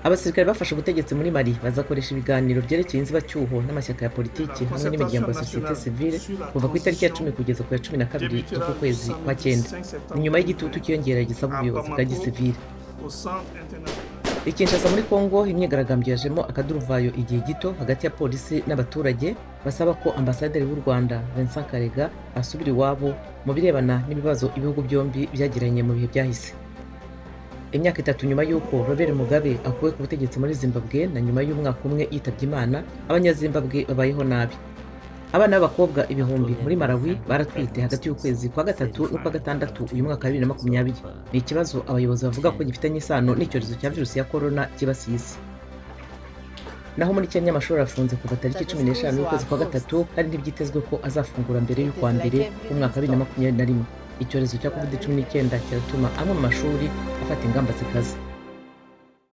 Abasirikare bafashe ubutegetsi muri Mali bazakoresha ibiganiro byerekeye inzibacyuho n'amashyaka ya politiki hamwe n'imiryango ya sosiyete sivile kuva ku itariki ya 10 kugeza ku ya 12 z'uku kwezi kwa cyenda. Ni nyuma y'igitutu cyiyongera gisaba ubuyobozi bwa gisivile. I Kinshasa muri Congo, imyigaragambyo yajemo akaduruvayo igihe gito hagati ya polisi n'abaturage basaba ko ambasaderi w'u Rwanda Vincent Karega asubira iwabo mu birebana n'ibibazo ibihugu byombi byagiranye mu bihe byahise. Imyaka 3 nyuma y'uko Robert Mugabe akuwe ku butegetsi muri Zimbabwe na nyuma y'umwaka umwe yitabye Imana, Abanyazimbabwe babayeho nabi. Abana b'abakobwa ibihumbi muri Malawi baratwite hagati y'ukwezi kwa gatatu n'ukwa gatandatu uyu mwaka wa 2020. Ni ikibazo abayobozi bavuga ko gifitanye isano n'icyorezo cya virusi ya korona cyibasiye isi. Naho muri Kenya, amashuri arafunze kuva tariki 15 y'ukwezi kwa gatatu, kandi ntibyitezwe ko azafungura mbere y'ukwa mbere w'umwaka wa 2021. Icyorezo cya COVID-19 kiratuma amwe mu mashuri afata ingamba zikaze.